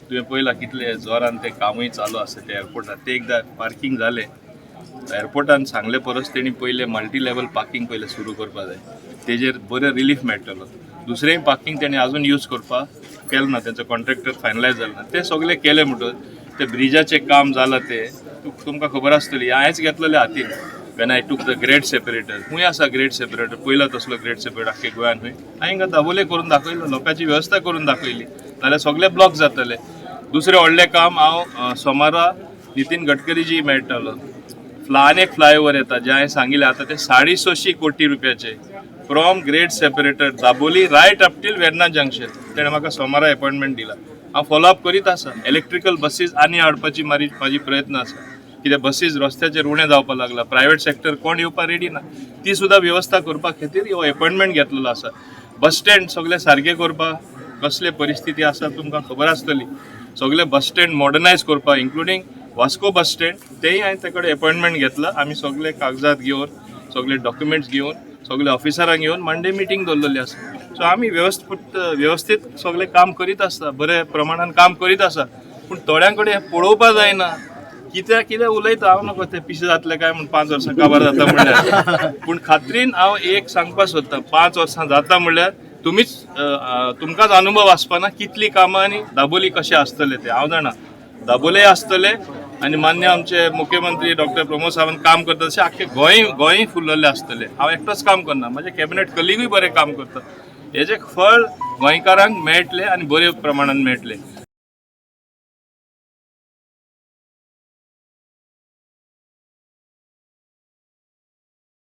तुवें पळयलां कितले जोरान तें कामूय चालू आसा ते एअरपोर्टार. ते एकदां पार्कींग जालें एअरपोर्टान सांगले परस तेणी पयलें मल्टी लेवल पार्कींग पयलें सुरू करपा जाय. तेजेर बरें रिलीफ मेळटलो. दुसरेंय पार्कींग तेणी आजून यूज करपाक केलें ना, तेंचो कॉन्ट्रॅक्टर फायनलायज जालें ना. तें सगळें केलें म्हणटकच तें ब्रिजाचें काम जालां तें तुमकां खबर आसतली. हांवेंच घेतलेलें हातीन when I took the grade separator. खंय आसा ग्रेड सेपरेटर? पयलो तसलो ग्रेड सेपरेटर आख्खे गोंयान खंय? हांवें हिंगा दाबोले करून दाखयलो, लोकांची वेवस्था करून दाखयली, नाल्यार सगळे ब्लॉक जातले. दुसरें व्हडलें काम, हांव सोमारा नितीन गडकरीजी मेळटलो. आनी एक फ्लायओवर येता जे हांवें सांगिल्लें आतां, ते 650 कोटी रुपयाचे, from grade separator Dabolim right up till Verna junction. तेणें म्हाका सोमारा एपॉयंटमेंट दिला. हांव फॉलोअप करीत आसा. इलेक्ट्रिकल बसीस आनी हाडपाची म्हाजी प्रयत्न आसा, कित्याक बसीस रस्त्याचेर उणें जावपाक लागला. प्रायवेट सेक्टर कोण येवपाक रेडी ना. ती सुद्दां वेवस्था करपा खातीर हो एपॉयंटमेंट घेतलेलो आसा. बस स्टँड सगळे सारके करपाक, कसले परिस्थिती आसा तुमकां खबर आसतली. सगळे बस स्टँड मॉडर्नायज करपाक, इन्क्लुडींग वास्को बस स्टँड, तेय हांवें ते कडेन एपॉयंटमेंट घेतला. आमी सगळे कागजात घेवन, सगळे डॉक्युमेंट्स घेवन, सगळे ऑफिसरांक घेवन मंडे मिटींग दवरलेली आसा. सो आमी वेवस्थीत वेवस्थीत सगळें काम करीत आसता, बऱ्या प्रमाणान काम करीत आसा. पूण थोड्यां कडेन पळोवपा जायना. कित्याक कितें उलयता हांव नको, ते पिशे जातले काय म्हूण 5 वर्सां काबार जाता म्हणल्यार. पूण खात्रीन हांव एक सांगपाक सोदतां, 5 वर्सां जाता म्हणल्यार तुमीच अ, अ, तुमकांच अनुभव आसपाना कितली कामां आनी दाबोली कशें आसतलें तें. हांव जाणा दाबोले आसतले आनी मान्य आमचे मुख्यमंत्री डॉक्टर प्रमोद सावंत काम करता तशें आख्खे गोंय गोंय फुललेलें आसतलें. हांव एकटोच काम करना, म्हजे कॅबिनेट कलिगूय बरें काम करता. हेजें फळ गोंयकारांक मेळटलें आनी बरे प्रमाणान मेळटलें.